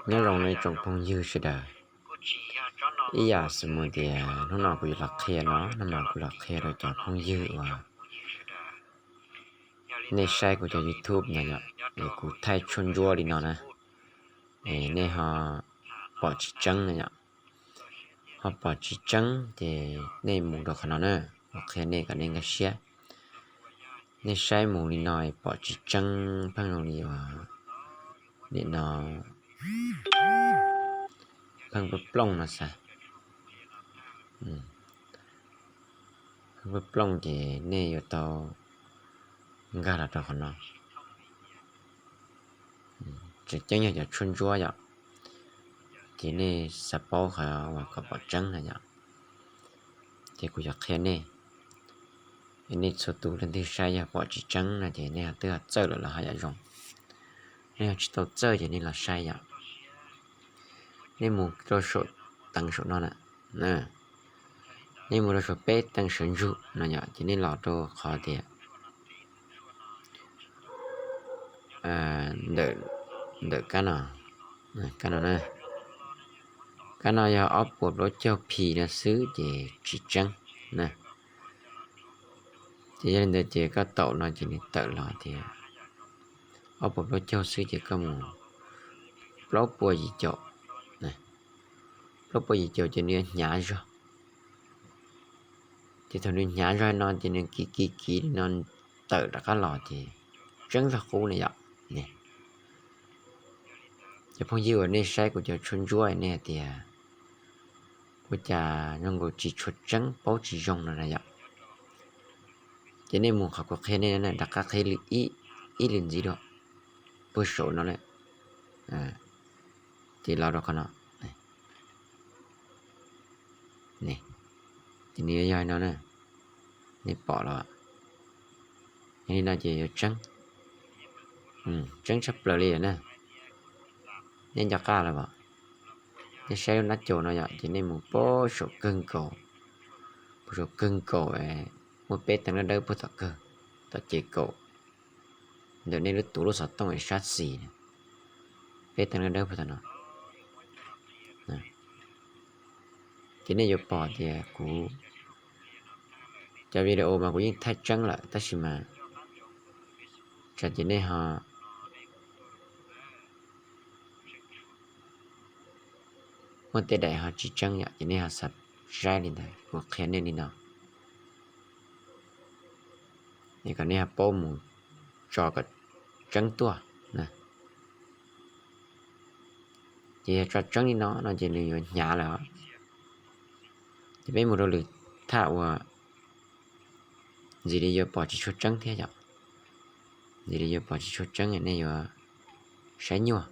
Nyob zoo nej tsoom phooj ywg sawv daws. Ib yam xws mus tias hnub no kuv yuav los qhia no no mas kuv los qhia rau cov phooj ywg uas nej saib kuv cov YouTube no yom, es kuv thaij tshuaj ntsuab li no na, es nej ho pom tsis tseeb no yom. Ho pom tsis tseeb ces nej mus rau qhov no na, kuv qhia nej kom nej nkag siab. Nej saib mus li no pom tsis tseeb, pheej zoo li uas nim no pheej plooj plooj no xav. Pheej plooj plooj ces nej yuav tau nkag los rau qhov no. Tseem ceeb yog cov tshuaj ntsuab yom, ces nej xav paub qhov uas kom pom tseeb na yom, ces kuv yuav qhia nej. Nej txhua tus leej twg saib yog pom tsis tseeb no ces nej twb ho txawj lawm los ho yam zoo. Nej yog tsis tau txawj ces nej los saib yom. Nej mus rau saum teev saum no na, nej mus rau saum peb teev sawv ntsug no yom, ces nej los rau qhov tias ntawm kab no, kab no na, kab no yog ob puas plaub caug P no xwb ces tsis tseeb na. Ces yog li ntawd ces koj taum no ces nws tawm los tias ob puas plaub caug xwb ces koj mus plaub puas yim caum, plaub puas yim caum ces nws yuav hnyav zog. Ces thaum nws hnyav zog no ces nws kiv kiv kiv li no tawm rov qab los ces tseeb zog qub na yom. Cov phooj ywg uas nej saib kuv cov tshuaj ntsuab nej hais tias ua cas zoo nkaus tsis tshua tseeb paub tsis zoo no na yom. Ces nej mus qhov kuv qhia nej na, rov qab qhib lwm ib lwm ntxiv dua, puag saum no na, ces los rau qhov no. Ces nws yuav yog no na, nej pom los, yog li no ces yuav tseeb, tseeb tshaj plaws li lawm na. Nej nco qab los as, nej saib lub nab caus no yom, ces nej mus puag saum kawg nkaus, puag saum kawg nkaus, muaj peb teev dawb dawb puag tom kawg, tom ces kaum, ntawm nej lub tus lub xov tooj sab xis, peb teev dawb dawb puag tom no. Ces nej yuav pom tias kuv cov video mas kuv yeej thaij tseeb lawm tab sis mas tsam ces nej ho muaj tej daim ho tsis tseeb yom, ces nej ho xav saib li ntawd, kuv qhia nej li no, es kom nej ho paub mus tso kom tseeb tuaj. Ces yog tso tseeb li no no ces nws yuav hnyav lawm. Ces peb mus rau lwm thaj uas ntxim li yuav pom tsis tshua tseeb thiab yom. Ntxim li yuav pom tsis tshua tseeb, nej yuav saib nyuaj.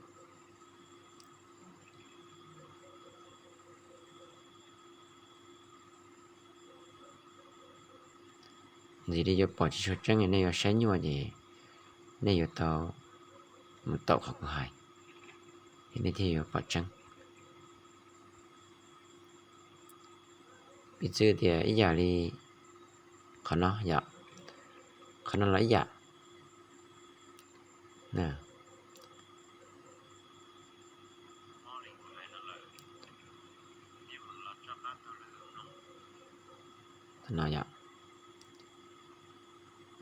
Ntxim li yuav pom tsis tshua tseeb, nej yuav saib nyuaj ces nej yuav tau mus taum qhov kuv hais, es nej thiaj yuav pom tseeb. Piv txwv tias ib yam li qhov no yom, qhov no los ib yam. Qhov no yom,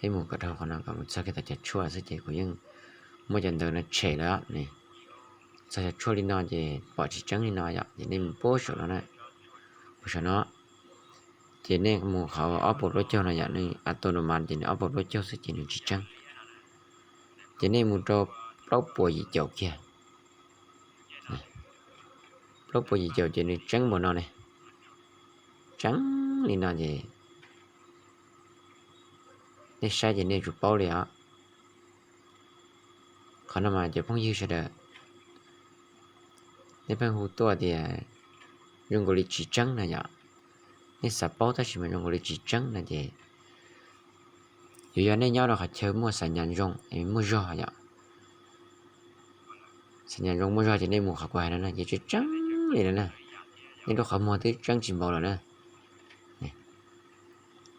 peb mus kom dhau qhov no kom mus txog kiag tom cov tshuaj xwb ces kuv yeej muab cov ntawd no tshem lawm ne. Txog cov tshuaj li no ces pom tsis tseeb li no yom, ces nej mus puag saum no na, puag saum no, ces nej mus qhov ob puas plaub caug no yom, nws a to no mas ces nws ob puas plaub caug xwb ces nws tsis tseeb. Ces nej mus rau plaub puas yim caum kiag, plaub puas yim caum ces nws tseeb npaum no ne. Tseeb li no ces nej saib ces nej yuav tsum paub li os. Qhov no mas cov phooj ywg sawv daws, nej pheej hu tuaj tias zoo nkaus li tsis tseeb na yom. Nej xav paub tab sis mas zoo nkaus li tsis tseeb no ces yuav yog nej nyob rau qhov chaw muaj xas nyas zoo es muaj zog yom. Xas nyas zoo muaj zog ces nej mus qhov kuv hais no na ces tseeb tseeb li no na. Nej lub qhov muag twb tseeb tsis npaum lawm na.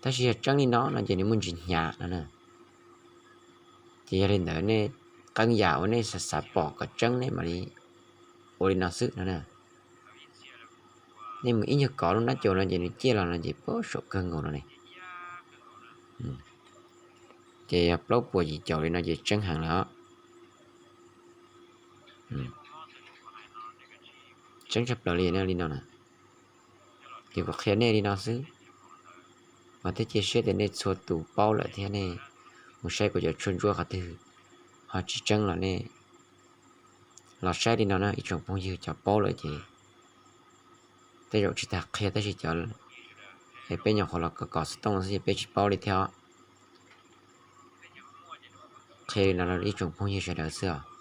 Tab sis yog tseeb li no no ces nws muaj ntsis hnyav no na. Ces yog li ntawd nej qee yam uas nej xav xav pom kom tseeb nej mam li ua li no xwb no na. Nej mus ib nyuag kov lub nab caus no ces nws ciaj los no ces puag saum kawg nkaus no ne. Ces yog plaub puas yim caum li no ces tseeb heev lawm os. Tseeb tshaj plaws li na li no na. Ces kuv qhia nej li no xwb, mas thiaj cia siab tias nej txhua tus paub lawm thiab nej mus saib kuv cov tshuaj ntsuab qhov twg ho tsis tseeb los nej los saib li no na ib tsoom phooj ywg. Cov paub lawm ces tej zaum tsis tas qhia tab sis cov es peb nyuam qhuav los kov kov xov tooj xwb ces peb tsis paub li thiab os. Qhia li no rau ib tsoom phooj ywg sawv daws xwb os.